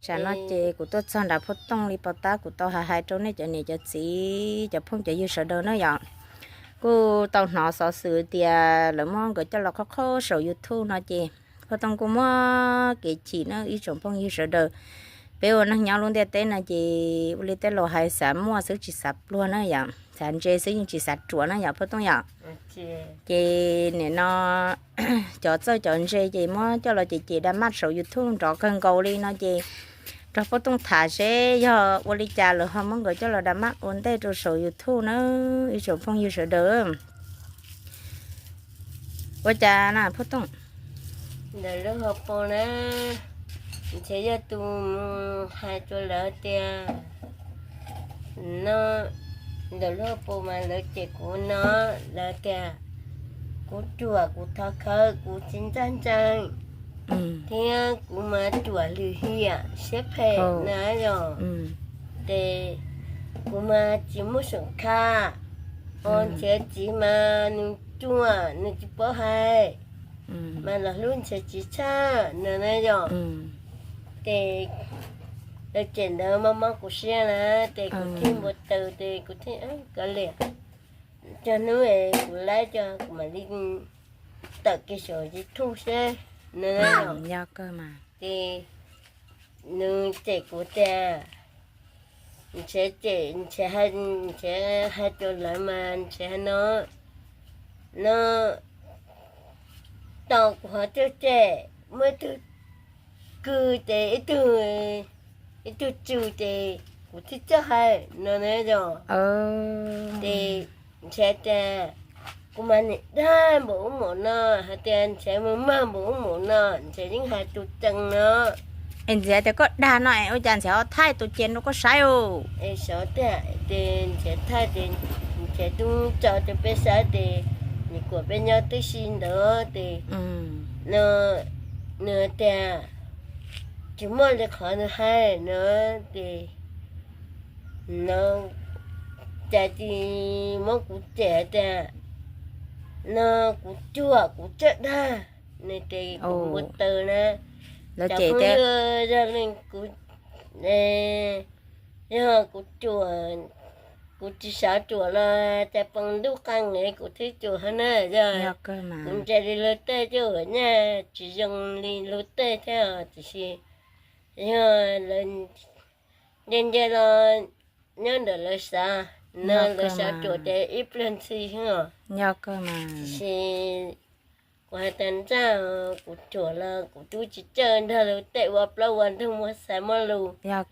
Tsam no ces kuv tuaj txog nram Phoj Tooj li pos tab kuv tau hais hais rau nej cov niam cov txiv cov phooj cov ywg sawv daws na yom. Kuj tau hnov xov xwm tias lawv muab nkawd coj los qhov qhov saum YouTube no ces Phoj Tooj kuj muaj kev chim na ib tsoom phooj ywg sawv daws. Peb ua neeg nyob lub ntiaj teb no ces ua li tej laus hais xav muaj xwb tsis xav pluag na yom, xav ntse xwb yeej tsis xav ruam na yom Phoj Tooj yom. Ces nim no cov txawj cov ntse ces muab coj los cem cem dag maj saum YouTube nrov kawg nkaus li no ces rog Phoj Tooj tham seb yog ua li cas lawv ho muab nkawd coj los dag maj ua ntej rau saum YouTube na ib tsoom phooj ywg sawv daws. Ua cas na Phoj Tooj? Ntawm lub hauv paus na, ntshe yog tus mus hais rau lawv tias, no, ntawm lub hauv paus mas lawv cem kuv no, lawv tias kuv ruam kuv thov khawv kuv tsis ncaj ncees, thiab kuv mas ruam lwm hiam siab phem na yom. Ces kuv mas tsis muaj seem kha, ho nrhiav txiv mas nws ruam nws tsis paub hais, mas los hlub nrhiav txiv tshaj no na yom. Ces lawv cem ntawd mob mob kuv siab na, ces kuv thiaj npau taws ces kuv thiaj kav liam, cog hnub kuv laib cog kuv mam li tawm kiag saum YouTube seb no na yom. Ces nws cem kuv tias, ntshe cem, ntshe hais rau lawv mas ntshe hais no, no, tos kuv ho coj cem, muaj ib tug kws ces ib tug, ib tug tsw ces kuv thiaj coj hais no na yom. Ces ntshe tias kuv mas nim dag npaum ub npaum no, hais tias ntshe mus mag npaum ub npaum no, ntshe yeej hais tus tsees no. Es ntshe tias koj dag no es ua cas ntshe ho thaij tus cem rau koj saib os? Es xyov tiag ces ntshe thaij ces ntshe tub tso rau peb saib ces nws kuam peb nyob tib si ntawd ces no, nws tias tsis muaj li qhov nws hais no ces no, cas tsis muab kuv cem hais tias no kuv cuag kuv txawj dag, nws ces kuv npau taws na. Cov phooj ywg yog leej kuv, yog kuv cuam, kuv tsis xav cuam los cas poob ntuj qee es kuv thiaj cuam hov na, yog kuv ntse li luag tej coj nyaj tsis zoo li luag tej thiab tiam sis yog lawv nce nce los nyob ntawm lawv xav no lawv xav cuam ces ib pliag ntxhi xwb os. Tiam sis kuv hais tias ntsaj, kuv cuam los kuv twb tsis coj nrog luag tej ua plaub ua ntug muaj xaiv muaj lus thiab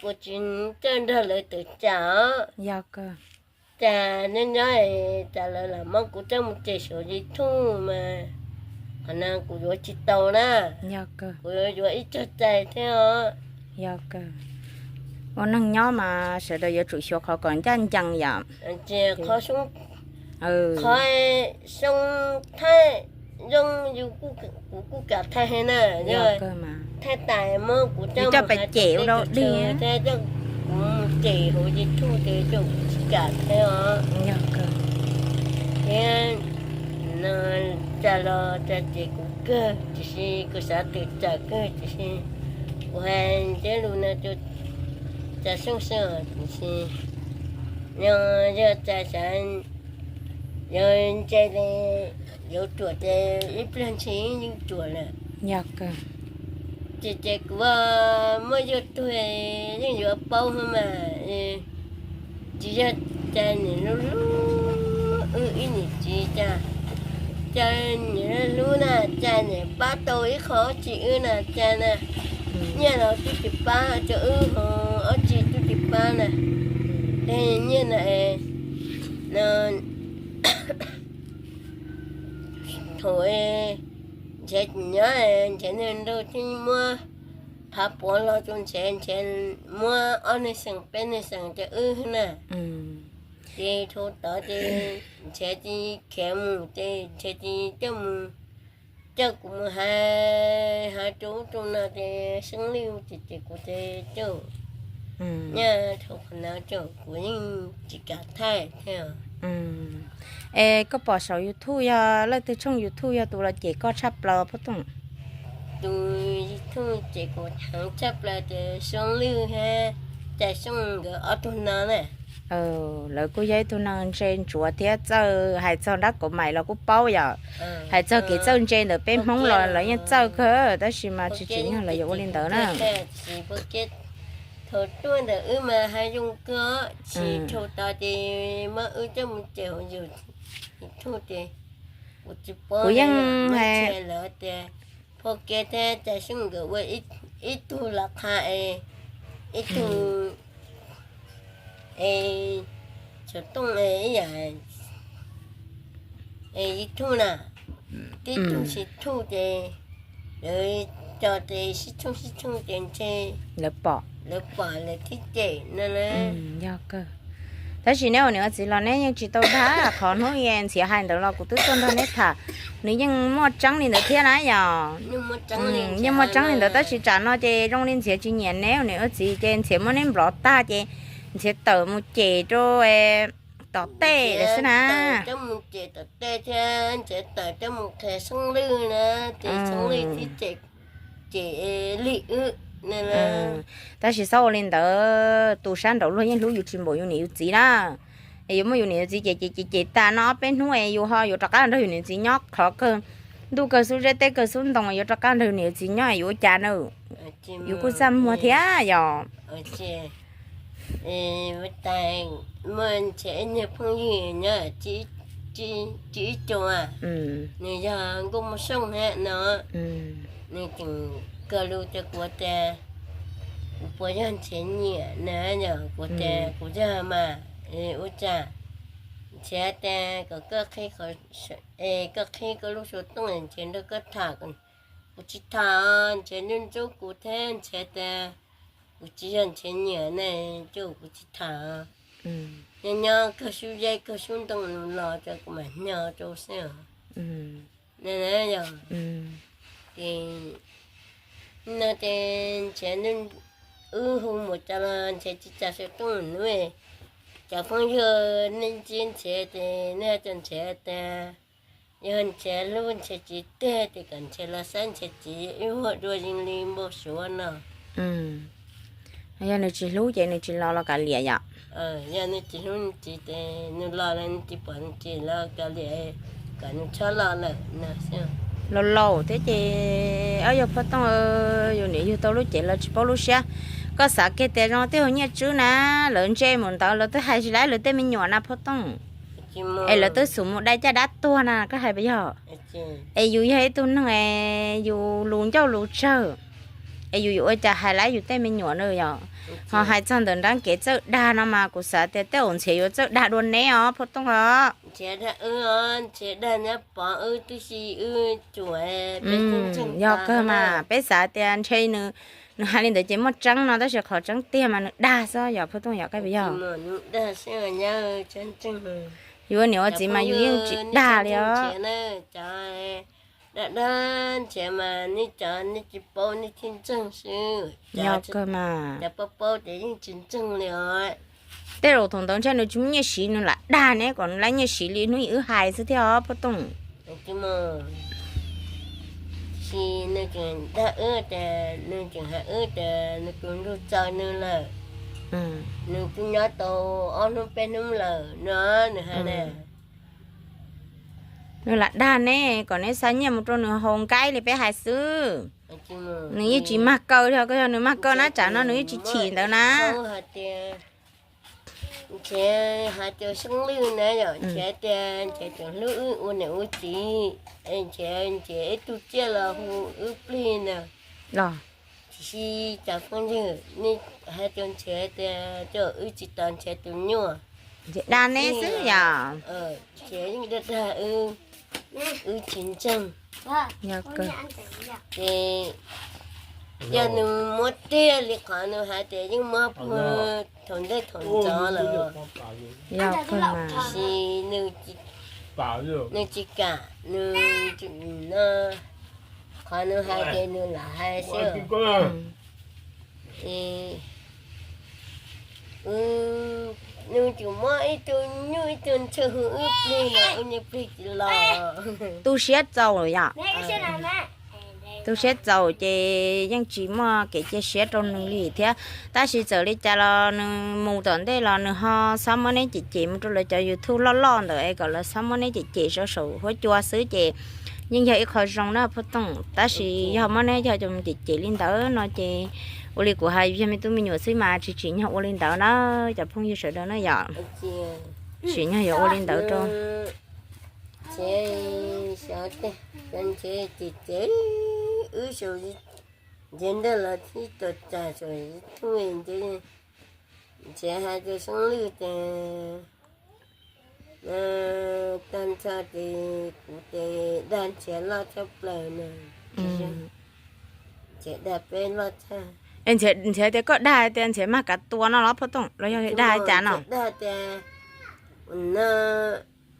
kuv tsis coj nrog lawv tawm tsam os. Cas nyob nyob cas lawv lam muab kuv coj mus cem saum YouTube mas qhov no kuv yuav tsis tau na, kuv yuav yuav ib co cai thiab os. Ua neeg nyob mas sawv daws yuav tsum xyuas qhov kom ncaj ncees yom. Qhov xyoob thaij zoo yus kuv kuj kam thaij heev na, yog thaij tas muab kuv coj mus hais rau tej tug tswv thiab coj kuv mus cem hauv YouTube ces kuv tsis kam thiab os. Thiab no cas los cas ces kuv kawg tiam sis kuv xav tawm tsam kawg tiam sis kuv hais ntseb lus no rau cas xyooj xwb tiam sis no yog cas xav yuav ntse li yuav ruam ces ib pliag ntshis yeej ruam lawm. Ces ces kuv muaj yug tuag yeej yuav paub hov mas, tsis yog cas niam lub hlub wb ib niam txiv cas, cas niam lub hlub na cas niam pab tau ib qho ob tsi wb na cas na, nyiaj los twb tsis pab rau wb ho ob tsi twb tsis pab na, tej nyiaj na no thaum nrhiav tsis nyob nrhiav niag nraug thiaj muab phav puav los rau nrhiav, nrhiav muab ob niag xeem peb niag xeem rau wb na. Ces thaum tod ces nrhiav tsis khiav mus ces nrhiav tsis coj mus, coj kuv mus hais hais rau ub rau no ces seeb lij ces ces kuv ces coj, nyaj thaum qhov no ces kuv yeej tsis kam thaij thiab. Es koj pom saum YouTube yog leej twg tshooj YouTube yog tus los cem koj tshaj plaws Phoj Tooj? tus Yig Thuj ces kuv heev tshaj plaws ces Xyooj Lwj thiab Cais Xyooj nkawd ob tug no na. Lawv kuj yog ib tug neeg ntse ntsuav thiab txawj hais txog nrab kaum mais los kuj paub yom. Hais txog kev txawj ntse ntawm peb Hmoob los lawv yeej txawj kawg, tab sis mas tsis tsim nyog lawv yuav ua li ntawd na. Thaum tuaj ntawm wb mas hais zoo kawg, tsis dhau tau ces muab wb coj mus cem hauv YouTube ces kuv tsis paub, kuv yeej hais lawv tias Phau Kev thiab Cais Xyooj nkawd ua ib tug los qha es ib tug es Txhuv Tooj ib yam es Yig Thuj na, tib tug Xib Thuj ces lawv cov ces sib tshooj sib tshooj ces ntshe lawv pom lawv thiab cem no na. Tab sis neb ua niam ua txiv los neb yeej tsis tau dag, qhov hnub Ntxhiav hais ntawd los kuv twb tuaj nrog neb tham, nws yeej muaj tseeb li ntawd thiab na yom. Yeej muaj tseeb li ntawd tab sis tsam no ces zoo li Ntxhiav tsis nyiam neb ua niam ua txiv ces Ntxhiav muab neb nplov tag ces Ntxhiav tawm mus cem rau tom tej lawm xwb na. Coj mus cem tom tej thiab Ntxhiav tawm coj mus qhia Xyooj Lwj na, ces Xyooj Lwj thiaj cem, cem Lig wb. Tab sis txhob ua li ntawd, tus sab nraud luag yeej hlub yus tsis npaum yus niam yus txiv na. Es yuav muab yus niam yus txiv cem cem cem cem tas no ob peb hnub es yus ho yuav rov qab nrog yus niam yus txiv nyob qhov kawg ntuj kawg xub zeb teb kawg xub ntoo, yuav rov qab nrog yus niam yus txiv nyob es yuav ua cas na? Yus kuj txaj muag thiab yom. Muaj Ntxhiav ib niag phooj ywg nyob Tsib Cuas, nws yog Nkauj Muas Xyooj thiab no, nws tseem kawg lus tias kuv tias kuv puas yog Ntxhiav nyiam na, yog kuv tias kuv yog mas ua cas? Ntxhiav tias kom koj qhib, es koj qhib koj lub xov tooj Ntxhiav nrog koj tham. Kuv tsis tham, Ntxhiav ntuj ntxub kuv thiab Ntxhiav tias kuv tsis yog Ntxhiav nyiam ne, ces kuv tsis tham. Nyob nyob kawg xub zeb kawg xub ntoo los rau kuv mam nyo rau xwb. Yog ces no ces Ntxhiav, wb hu mus cas los Ntxhiav tsis tsa xov tooj nub. Cov phooj ywg nej ntsib Ntxhiav ces nej hais rau Ntxhiav tias yog Ntxhiav hlub Ntxhiav txiv tiag ces kom Ntxhiav los saib Ntxhiav txiv ib vuag dua zoo li npau suav no. Yog nws tsis hlub ces nws tsis los los kav liam yom. Yog nws tsis hlub nws txiv ces nws los los nws tsis pom nws txiv los kav liam, kom nws txhob los lawm no. Laus laus thiab ces, o yog Phoj Tooj, yus niam yug tau lub cev los tsis paub lub siab. Koj xav kiag tias zoo tej hauv Nyiaj Tswb na, lawv ntse mus ntawd lawv twb hais tsis laib lawv tej me nyuam na Phoj Tooj. Es lawv twb xub mus dai caj dab tuag na, koj hais puas yog? Es yus yog ib tug neeg es yus lus ncauj lus tsawg, es yus yuav ua cas hais laib yus tej me nyuam na yom? Ho hais txog ntawm nrab kev txawj dag no mas kuv xav tias tej zaum Ntxhiav yuav txawj dag dua neb os Phoj Tooj os. Dag wb, Ntxhiav dag nyob pov wb tib si, wb cuam. Yog kawg mas peb xav tias ntshe nws, nws hais li ntawd ces muaj tseeb no, tab sis qhov tseeb tiag mas nws dag xwb yog Phoj Tooj yom, koj puas yog? Yus ua niam ua txiv mas yus yeej tsis dag li os. Dag dag Ntxhiav mas nej cov nej tsis paub nej thiaj ntseeg xwb. Yog kawg mas. Cov paub paub ces yeej tsis ntseeg li os. Tej zaum thaum ntawd ntshe nws tsis muaj nyiaj siv nws lam dag ne, kom nws laib nyiaj siv li hnub ib wb hais xwb thiab os Phoj Tooj. Tab sis nws tseem dag wb tias, nws tseem hais wb tias nws tus nraug txawv nws lawm, nws twb nyob tau ob hnub peb hnub lawm no, nws hais na. Nws lam dag ne, kom neb xa nyiaj mus rau nws haus nkaib li peb hais xwb. Nws yeej tsis mag kaw li, koj yog nws mag kaw na tsam no nws yeej tsis chim ntawd na. Ntshe hais tias Xyooj Lwj na yom, ntshe tias ntshe tseem hlub wb ua niam ua txiv, es ntshe ntshe ib tug tsiaj los hu wb plig na. Los tiam sis cov phooj ywg, nej hais tias ntshe tias coj wb tsis tau ntshe tus nyuaj. Ntshe dag neb xwb yom. Ntshe yeej dag dag wb, wb tsis ntseeg. Ces yog nws muab tiag li qhov nws hais tias yeej muab puag thaum ntej thaum ntxov lawm. Yog kawg mas. Tab sis nws tsis kam, nws no, qhov nws hais ces nws lam hais xwb. Nws tseem muab ib tug nyuj ib tug ntxhw hu wb plig los wb niag plig tsis los. Tu siab txaus yom. Tu siab txaus ces yeej tsis muaj kev cia siab rau nws li thiab. Tab sis txawm li cas los nws mus tom ntej los nws ho xob muab neb cem cem mus rau lawv cov YouTube loj loj ntawd es kom lawv xob muab neb cem cem rau saum huab cua xwb ces yeej yog ib qho zoo na Phaj Tooj. Tab sis yog muab neb coj mus cem cem li ntawd no ces ua li kuv hais, yog me tub me nyuam xwb mas tsis tsim nyog ua li ntawd na cov phooj ywg sawv daws na yom. Tsim nyog yuav ua li ntawd rau. Nrhiav, nrhiav cem cem, wb saum, nrhiav ntawm lawv tib tuam tsam saum YouTube, nrhiav hais tias Soob Lwj tias tag nrho ces kuv ces dag Nrhiav loj tshaj plaws no. Nrhiav dag peb loj tshaj. Nrhiav tias koj dag tias Nrhiav mag kav tua no los Phaj Tooj los yog dag cas no? Dag tias, no,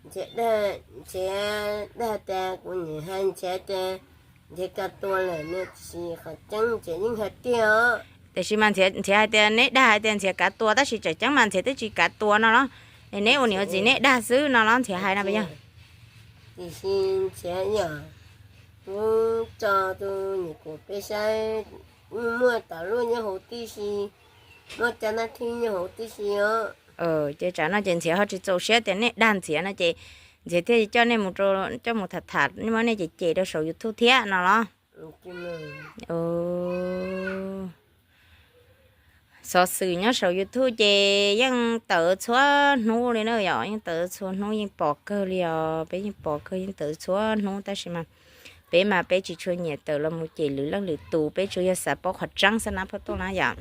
Nrhiav dag, Nrhiav dag tias kuv nim hais Nrhiav tias Nrhiav kav tua lawm no, tiam sis qhov tseeb Nrhiav yeej hais tiag os. Tiam sis mas Nrhiav hais tias neb dag hais tias Nrhiav kav tua tab sis tseem ceeb mas Nrhiav twb tsis kav tua no los? Neb ua niam ua txiv neb dag xwb no los Nrhiav hais no puas yog? Tiam sis Nrhiav yog kuv tso tus nyuam qhuav peb saib, muaj tom luaj nyob hauv tib si, muaj caj nab thib nyob hauv tib si os. Ces tsam no ces Nrhiav ho tsis txaus siab tias nej dag Nrhiav no ces Nrhiav thiaj coj nej mus, coj mus tham tham, nej muab nej cem cem rau saum YouTube thiab no los? Xov xwm nyob saum YouTube ces yeej tawm txhua hnub li na yom, yeej tawm txhua hnub yeej pom kawg li os, peb yeej pom kawg yeej tawm txhua hnub tab sis mas peb mas peb tsis tshua nyiam tawm los mus cem lwm leej lwm tus, peb tsuas yog xav paub qhov tseeb xwb na Phaj Tooj na yom.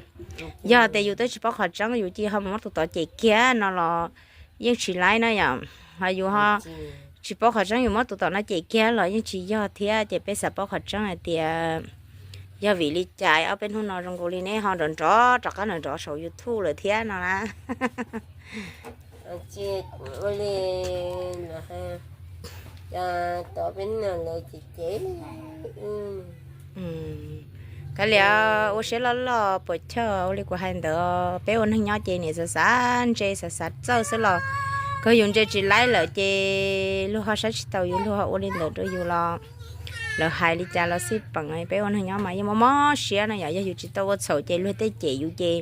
Yog tias yus twb tsis paub qhov tseeb yus cia ho mus muab tus tod cem kiag no los yeej tsis laib na yom. Ho yus ho tsis paub qhov tseeb yus muab tus tom no cem kiag los yeej tsis yog thiab, ces peb xav paub qhov tseeb hais tias yog vim li cas ob peb hnub no zoo nkaus li neb ho nrov nrov rov qab nrov nrov saum YouTube lawm thiab no na. Ua li los, cov peb no lawv cem cem. Kav liam, ua siab loj loj puas chawj ua li kuv hais ntawd, peb ua neeg nyob ces niam xav xav ntse xav xav txawj xwb los kawg yus ntse tsis laib lawm ces luag ho saib tsis taus yus, luag ho ua li ntawd rau yus los lawv hais li cas los xij peem, peb ua neeg nyob mas yeej mob mob siab no yom, yog yus tsis tau ua txhaum ces luag tej cem yus ces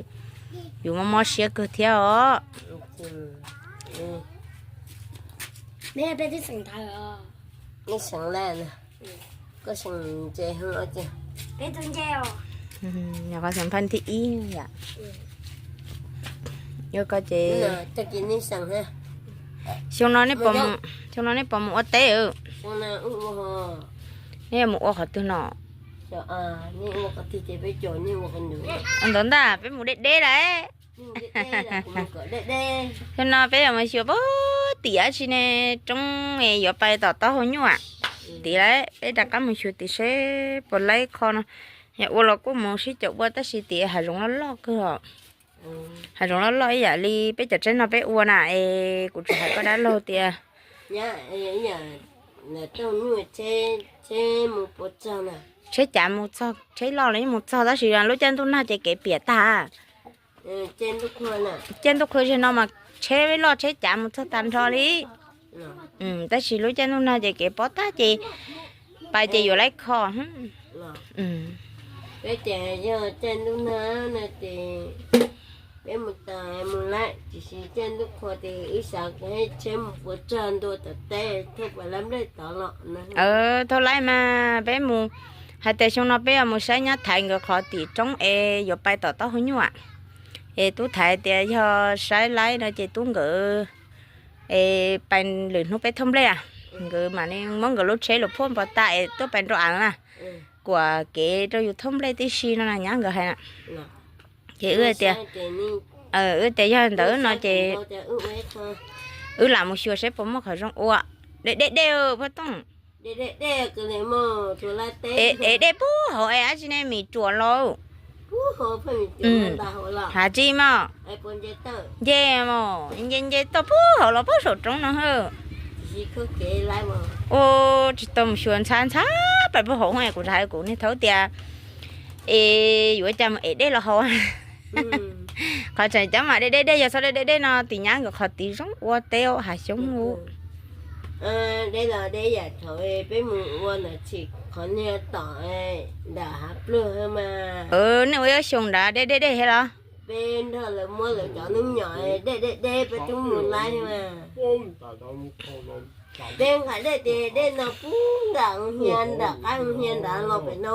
yus mob mob siab kawg thiab os. Nyuam qhuav xeem phaj thib ib yom. Yuav ko ces xyoo no, xyoo no nej puas mus ua teb? Nej yuav mus ua qhov twg no? Ntawd ntag peb mus deb deb lawm. Xyoo no peb yuav mus xyuas puag tim dab tsi ne, roob es yuav pais tom taub hau nyuj tim lawm, peb rov qab mus xyuas tim seb puas laib qho no. Yog ua los kuj mus sib caum ua tab sis tim hav zoov loj loj kawg os. Hav zoov loj loj ib yam li peb cov tsaib no peb ua na es kuv tsis hais koj dab laug tias tsheb cav mus txog, tsheb loj los yeej mus txog tab sis lub caij ntuj nag ces kev piam tag. Caij ntuj qhua zeg no mas tsheb loj tsheb cav mus txog tag nrho li. Tab sis lub caij ntuj nag ces kev pob tag ces pais ces yuav laib kho. Peb ces yog caij ntuj nag no ces peb mus tas mus laib, tiam sis caij ntuj qhua ces wb xav tsheb mus puas txog ntua tom teb thauj pas lab nplej tod los. Thauj laib mas peb mus, hais tias xyoo no peb yuav mus saib nyab Thaiv nkawd qhov tim roob es yuav pais tom taub hau nyuj. Es tub Thaiv tias yog saib laib no ces tub nkawd es pais lwm hnub peb thauj nplej, nkawd mam li muab nkawd lub tsheb los phuaj npog tas es tuaj pais nrau av na, kuam kev rau yus thauj nplej tib si no na nyab nkawd hais na. Ces wb tias, wb tias yog ntawd no ces wb lam mus xyuas saib puas muaj qhov zoo ua. Dej dej dej Phaj Tooj. Es dej puag hauv es dab tsi ne, mis ruam los. Hav tsis mog, nce mog, nce nce toj puag hauv los puag saum roob no hawb. Ua tsis tau mus xyuas ntxhab ntxhab pais puag hauv es kuv hais kuv niag thaub tias es yuav cas mus ev dej los haus. Qhov tseem ceeb mas dej dej dej, yog txhob dej dej dej no tim nyab nkawd qhov tid zoo ua teb hav xyoob ub. Deb los deb yam thaum peb mus ua ntawm tsim qhov niag tom nram hav pluag mas. Nej ua ib xyoos nrad deb deb deb thiab los? Peb nrog lawv muab lawv cov hnub nyom deb deb deb peb twb mus laib mas. Deb nqaim dej ces dej no pub nram hia nram qab hia nrad los pem no.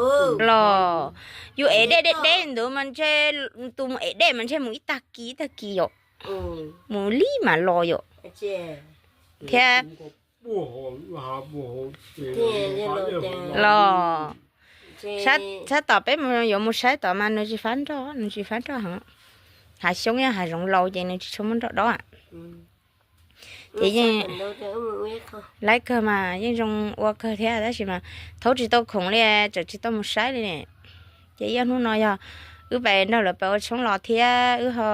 Los yus ev dej deb deb ntawd mas ntshe tus mus ev dej mas ntshe mus ib tag kis ib tag kis yom. Mus li mas los yom. Thiab los sab tom peb yuav mus saib tom mas nws tsis fab nroj, nws tsis fab nroj heev. Hav xyoob ib yam hav zoov laus ces nws tsis tshua muaj nroj dob. Ces yeej laib kawg mas yeej zoo ua kawg thiab tab sis mas thaub tsis tau khoom li, tseem tsis tau mus saib li ne. Ces yog hnub no yog wb pais nrog lawv pais ua tshoob los thiab wb ho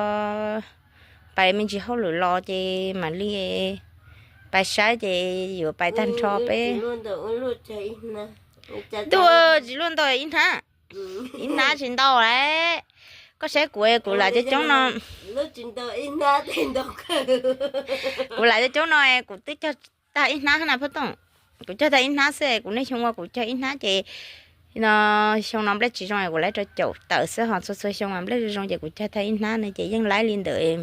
pais me ntsis hauj lwm los ces mam li pais saib ces yuav pais tag nrho peb. Ntuj, tsis luaj ntau ib hnab. Ib hnab tsis ntau lawm. Koj saib kuv, kuv lam coob coob no. Kuv lam coob coob no kuv twb cog tag ib hnab na Phoj Tooj. Kuv cog tag ib hnab xwb, kuv niaj xyoo ua kuv cog ib hnab ces no xyoo no nplej tsis zoo kuv laib rau caum tawm xwb, ho txhua txhua xyoo mas nplej zoo zoo ces kuv cog tag ib hnab no ces yeej laib li ntawm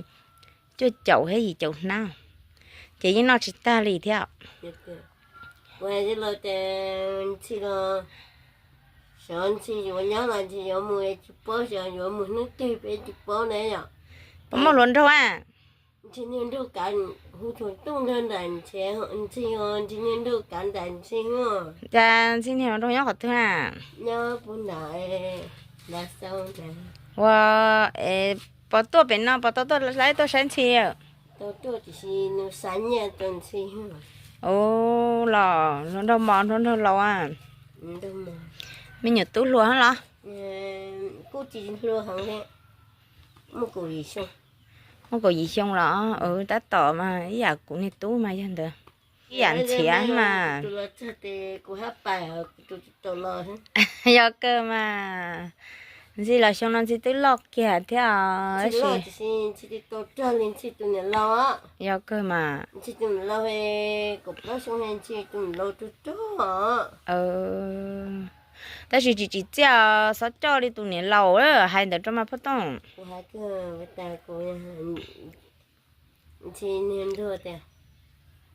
cuaj caum thiab yim caum hnab, ces yeej noj tsis tag li thiab. Kuv hais tias los ces ntxhi los, xyov ntxhi yuav nyob los ntxhi yuav mus tsis paub, xyov yuav mus hnub twg peb tsis paub na yom. Puas muaj hluas nraug a? Ntxhi niag nraug kav, hu tug tuj nrog nraim ntxhi, ntxhi ho ntxhi niag nraug kav nraim ntxhi. Cas ntxhi niag hluas nraug nyob qhov twg na? Nyob puag nram Npas Xau ntawd. Ua, es pos tuaj pem no pos tau tuaj laib tuaj saib ntxhi? Tau tuaj tiam sis nws xa nyiaj rau ntxhi. Ua, los hluas nraug mos hluas nraug laus a? Me nyuam tub hluas heev los? Kuj tsis hluas heev li, muaj kaum yim xyoo. Muaj kaum yim xyoo los? Tab tom mas ib yam kuv niag tub mas yog ntawd. Ib yam ntxhiav mas. Yog kawg mas. Ntxhi los xyoo no ntxhi twb loj kiag thiab os. Yog kawg mas. Tab sis tsis tsim txiaj, xob coj li tus niam laus hais ntawd rau mas Phoj Tooj. Ntxhi niag nraug tias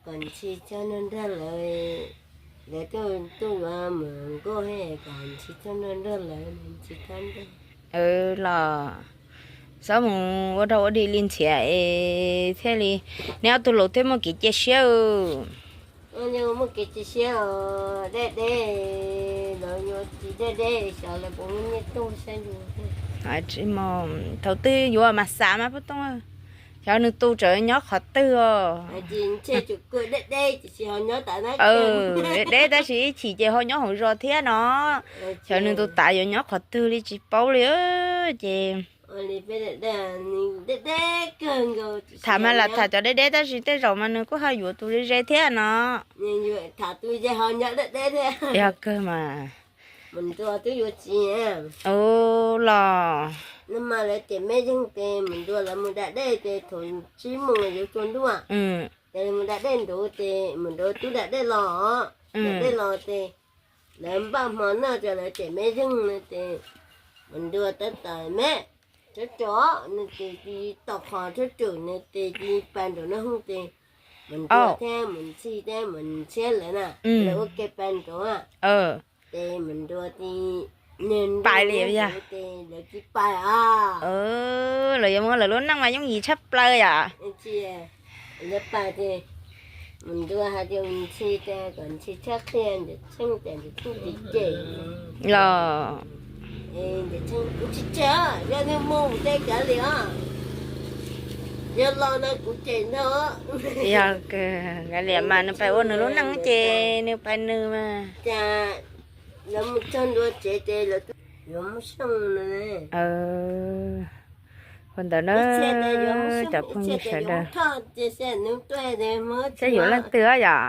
kom ntxhi coj nrog nrog lawv, lawv tuaj tuaj yuav mus nkauj he kom ntxhi coj nrog nrog lawv, ntxhi thab nrog. Los xob mus ua rau ua dig li ntxhiav es thiaj li, neb ob tug laus thiaj muaj kev cia siab. Muaj kev cia siab os, deb deb los yuav tsis deb deb xyov lawv puas muaj nyiaj tuaj saib yus. Tsis mus, thaum twg yuav mas xav mas Phoj Tooj, xyov nws tus tseem nyob qhov twg os. Deb deb tab sis ib chim ces ho nyob hauv zos thiab no. Xyov nws tus tav yuav nyob qhov twg li tsis paub li ces tham mas lam tham cov deb deb tab sis tej zaum mas nws kuj ho yuav tus ze ze thiab no. Yog kawg mas. Mus ntua twb yuav tsis. Ua los, no mas lawv cem meb zeeg tes mus ntua lawv mus da dej tes thaum tsib moos yuav tsaus ntuj, ces mus da dej ntuv tes mus nrauv tub da dej los, da dej los tes lawv npaj hmo noj ces lawv cem meb zeeg no ces mus ntua tab tom meb, tsob tsom no ces cia li tom qhov tsob tsom no ces cia li pas nraum no hooj ces mus ntua thiab mus ntxhi thiab mus ntxhiab lawv na, lawv ua ke pas nraum ces mus ntua ti niag nraug ces lawv cia li pais os. Lawv yuav muab lawv lub neej mas yooj yim tshaj plaws yom. Lawv pais ces mus ntua hais tias mus ntxhi tias kom ntxhi tshab qhia Ntshav Tsheej tias Ntshav Tsheej tsis cem los, Ntshav Tsheej kuv tsis cem, yog nws mus ces kav liam, yog los no kuv cem ntag. Yog kav liam mas nws pais ua nws lub neej ces nws pais nws mas. Cas lawv mus txog ntua tsev ces lawv yuav muab xyooj no. Ua ntawd na, cov phooj ywg sawv daws, seb yuav leej twg yom.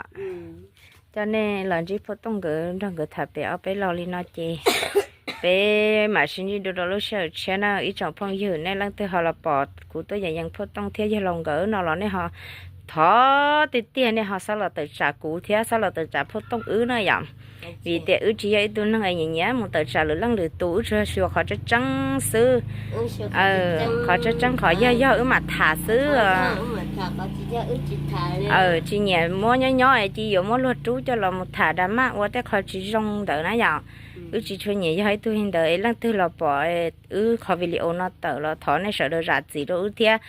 Coj nej los ntsib Phoj Tooj nkawd nrog nkawd tham pem ob peb lo li no ces peb mam sib ntsib dua rau lub sij hawm tshiab na ib tsoom phooj ywg. Nej leej twg ho los pom kuv tuaj yeem yees Phoj Tooj thiab yawg laus nkawd no los nej ho Thov tiag tiag nej ho xob los tawm tsam kuv thiab xob los tawm tsam Phauj Tooj wb na yom. Vim tias wb tsis yog ib tug neeg es nyiam nyiam mus tawm tsam lwm leej lwm tus, wb tsuas xyuas qhov tseeb tseeb xwb. Qhov tseeb tseeb qhov yog yog wb mam tham xwb. Tsis nyiam muab nyob nyob es cia yuav muab luag rub coj los mus tham drama ua tej qho tsis zoo ntawd na yom. Wb tsis tshua nyiam yog ib tug li ntawd es leej twg los pom wb qhov video no tawm los thov nej sawv daws zam txim rau wb thiab.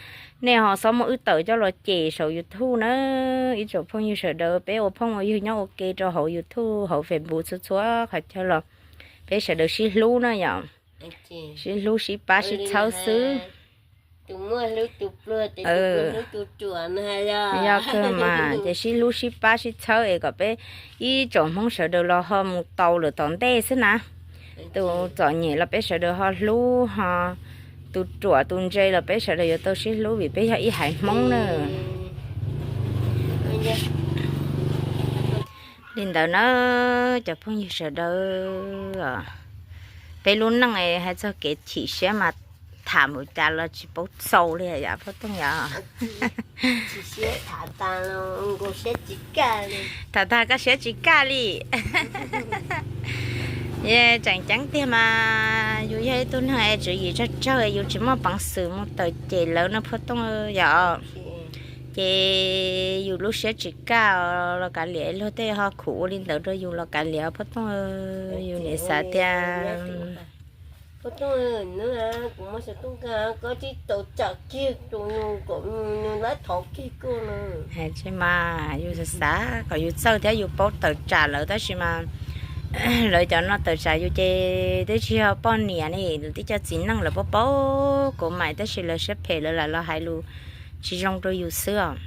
Nej ho xob muab wb tawm coj los cem saum YouTube na. Ib tsoom phooj ywg sawv daws, peb ua phooj ua ywg nyob ua ke rau hauv YouTube hauv Facebook txhua txhua qhov chaw los peb sawv daws sib hlub na yom. Sib hlub sib pab sib txhawb xwb. Yog kawg mas ces sib hlub sib pab sib txhawb es kom peb ib tsoom Hmoob sawv daws los ho mus tau lawm tom ntej xwb na. Tus txom nyem los peb sawv daws ho hlub ho, tus ruam tus ntse los peb sawv daws yuav tau sib hlub vim peb yog ib haiv Hmoob na. Li ntawd na cov phooj ywg sawv daws, peb lub neej hais txog kev chim siab mas tham npaum cas los tsis paub txaus li yom Phauj Tooj yom. Tham tag koj siab tsis kaj li. Tseem ceeb tiag mas yus yog ib tug neeg es tswv yim tsawg tsawg es yus tsis muaj peev xwm mus tawm cem lawv no Phauj Tooj yom. Ces yus lub siab tsis kaj los kav liam, luag tej ho khum ua li ntawd rau yus los kav liam Phauj Tooj. Yus niam xav tias tsis mas yus xav xav kom yus txawj thiab yus paub tawm tsam lawv tab sis mas lawv cov no tawm tsam yus ces twb tsis yog poj niam ne, lawv twb cov txiv neej lawv paub paub kuv mais tab sis lawv siab phem lawv lam los hais lus tsis zoo rau yus xwb os.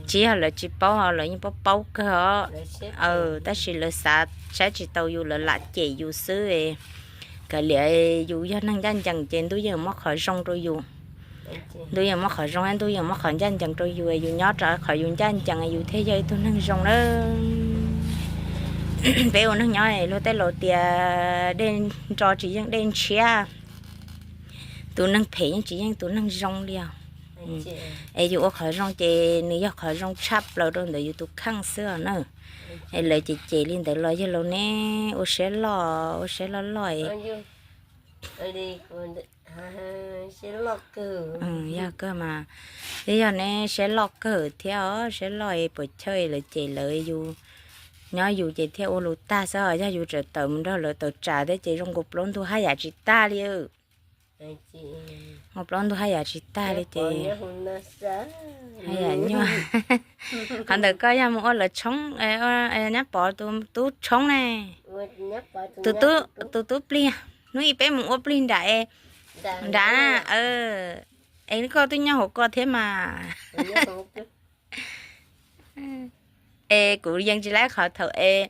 Tsis yog lawv tsis paub, lawv yeej paub paub kawg os. Tab sis lawv xav saib tsis taus yus lawv lam cem yus xwb. Kav liam, yus yog neeg ncaj ncees ces ntuj yeej muab qhov zoo rau yus. Ntuj yeej muab qhov zoo, ntuj yeej muab qhov ncaj ncees rau yus, yus nyob rau qhov yus ncaj ncees yus thiaj yog ib tug neeg zoo na. Peb ua neeg nyob luag tej laus tias dej nro tsis yeej dej ntshiab, tus neeg phem yeej tsis yeej tus neeg zoo li os. Es yus ua qhov zoo ces nws yog qhov zoo tshaj plaws rau ntawm yus tus kheej xwb os na. Es lawv cem cem li ntawd los yawg laus neb ua siab loj, ua siab loj loj. Yog kawg mas, twb yog neb siab loj kawg thiab os, siab loj es puas chawj lawv cem lawv, yus nyob yus ces thiaj ua lus tag xwb os, yog yus tseem tawm mus nrog lawv tawm tsam thiab ces zoo nkaus plaub ntug haj yam tsis tag li. Ua plaub ntug haj yam tsis tag li ces haj yam nyuaj. Qhov ntawd koj yog mus ua lawv tshoob, Nyab Pov tus tub tshoob ne, tus tub plig, hnub ib peb mus ua plig nram, nram, es koj twb nyob hauv ko thiab mas. Es kuv yees tsis laib qhov thaum es,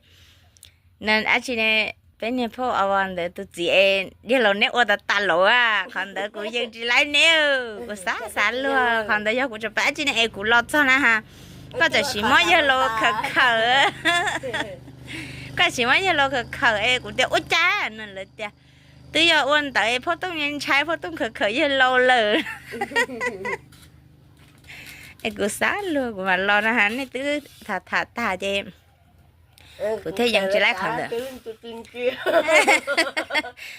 dab tsi ne, peb niag phauj ntawd tus txiv es yawg laus neb ua tas tas laus, qhov ntawd kuv yees tsis laib neb, kuv xav xav luag qhov ntawd yog kuv tseem pab dab tsi ne es kuv los txog na ha, koj txawm sim muab yawg laus khawm khawm, koj sim muab yawg laus khawm khawm es kuv tias ua cas no lawv tias twb yog ua ntawd es phauj tooj ntshai phauj tooj khawm khawm yawg laus lawm. Es kuv xav luag kuv mam los na ha, nej twb tham tham tag ces kuv thiaj yees tsis laib qhov ntawd.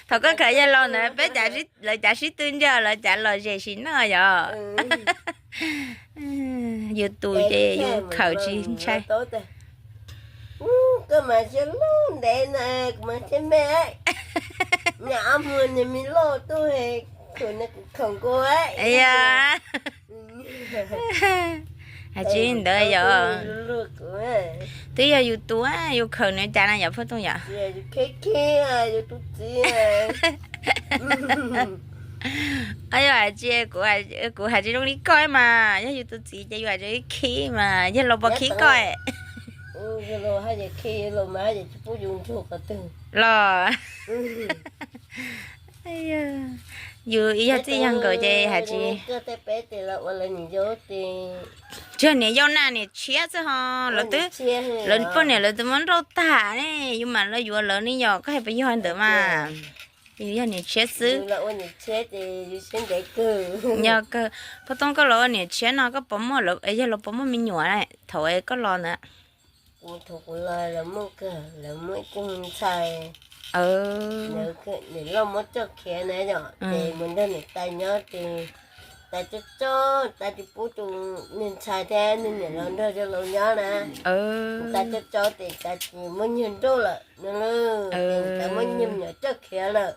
Thaum koj khawm yawg laus ntawd peb, lawv cav sib tw ntsia lawv cav los zes sim neej yom. Yus tus ces yus khawm tsis ntshai. Koj mas siab loj ntev na, kuv mas thiab me, nyob ob muag niag me loj tuj, khawm na kuv khawm nkaus. Hais tsis ntawd yog twb yog yus tus, yus khawm nws cas na yom phauj tooj yom. Yus tus txiv, yog hais tsis, kuv hais tsis zoo li koj mas, yog yus tus txiv ces yus hais tsis khib mas, yog laus puas khib koj los. Yus yog txij yog nkawm ces hais tsis, tsis yog niam yau na, niam tshiab xwb ho, lawv poj niam lawv twb muab nrauj tag ne, yus mam los yuav lawv ne yom, koj hais puas yog ntawd mas. Yus yog niam tshiab xwb. Yog kawg, Phoj Tooj koj los ua niam tshiab no koj puas muaj, yog los puas muaj me nyuam thaum koj los ntawd? Thaum kuv los lawv muaj kawg, lawv muaj ib tug ntxhais, niam loj muab coj khiav na yom, ces mus nrog niam tais nyob ces tais tsob tsob, tais tsis pub tus niag ntxhais thiab niag niam los nrog yawg laus nyob na. Tais tsob tsob ces tais tsis muaj nyuag nrauj lawm no, ces tais muab nyuag me nyuam coj khiav lawm.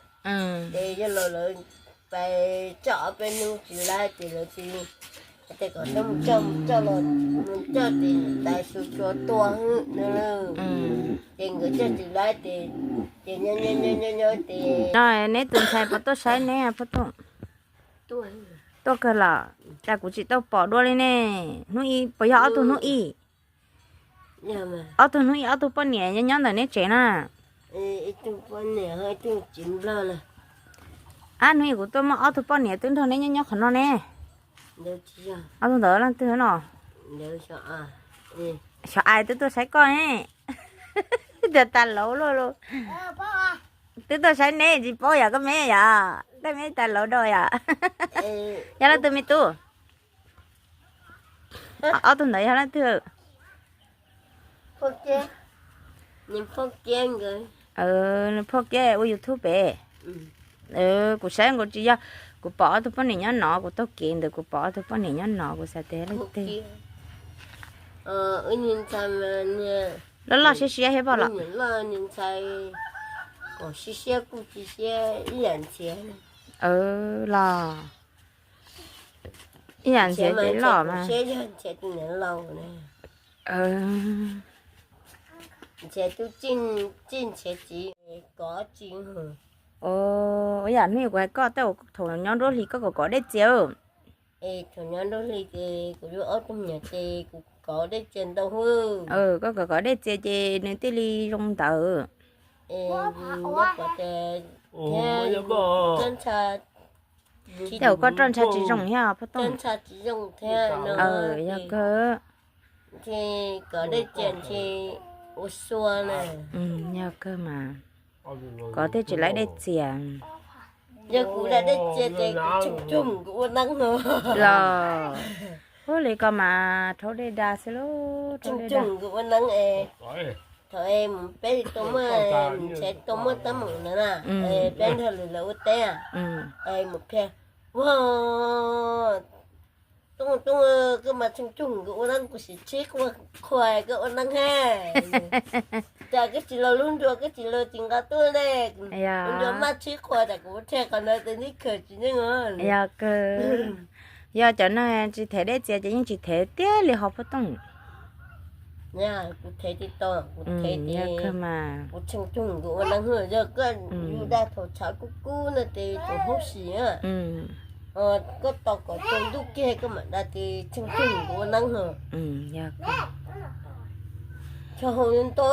Ces yawg laus lawv pais coj ob peb hnub tsis laiv ces lawv tsis, ces kom coj mus coj los, mus coj ces tais xyuas xyuas tua xwb no. Ces nkawd coj tsis laiv ces, ces nyob nyob nyob nyob ces. No neb tus ntxhais puas tuaj saib neb Phoj Tooj? Tuaj kawg los, cas kuv tsis tau pom dua li ne? Hnub ib puas yog ob tug hnub ib? Ob tug hnub ib ob tug poj niam nyob nyob ntawm neb tsev na? Ab, hnub ib kuv tuaj muaj ob tug poj niam twb nrog neb nyob nyob qhov no ne. Ob tug ntawd leej twg no? Xyov Ais twb tuaj saib koj ne. Tias tas laus luaj lu. Twb tuaj saib neb tsis paub yom, koj me yom, koj me tas laus dua yom. Yog leej twg me tub? Ob tug ntawd yog leej twg? Phoj Kiab ua YouTube pem. Kuv saib nkaus tsis yog, kuv pom ob tug poj niam nyob no, kuv taug kev ntawd kuv pom ob tug poj niam nyob no kuv xav tias leej twg. Loj loj siab siab thiab pom los? Ntxhais kom siab siab kuj tsis siab ib yam Ntxhiav. Los ib yam Ntxhiav ces loj mas. Ntxhiav tus niam laus na. Ntxhiav tus txij Ntxhiav txiv kov tsis. Ua yam hnub kuv hais koj tej thaum nyob nruab hlis koj kom kov dej txias. Es thaum nyob nruab hlis ces kuv yuav ob tug me nyuam ces kuv kov dej txias ntau hwb. Koj kom kov dej txias ces nws thiaj li zoo ntawd. Tej zaum koj roj ntsha tsis zoo thiab Phoj Tooj. Yog kawg. Ces kov dej txias ces ua sua na. Yog kawg mas. Kov thiaj tsis laib dej txias. Yog kuv laib dej txias ces kuv tshooj tshooj kuv ua neeb no. Los, ua li ko mas rhaub dej da xwb lauj. Tshooj tshooj kuv ua neeb es. Thaum es mus peb tsis tau muaj, ntshe tsis tau muaj teeb meem ntawd na. Peb nrog lwm lawv ua teb, mus phiaj, ua, Tooj Tooj, koj mas tshooj tshooj kuv ua neeb, kuv sim tshib qhua koj ua neeb he. Cas koj tsis los lub nruas, koj tsis los tsis nqa tuaj ne? Lub nruas maj tshib qhua tas kuv thiaj qhov ntawd tes nib khaws tsis yeej. Yog kawg. Yog cov neeg tsis them dej txias ces yeej tsis them tiag li ho Phoj Tooj. Kuv them tsis tau, kuv them ces kuv tshooj tshooj kuv ua neeb, yog koj yus dag thaum tshav kub kub no ces thaum hub si, koj tos kom tsaus ntuj kiag koj mam dag ces tshooj tshooj kuv ua neeb. Yog kawg. Txhob hu ntau.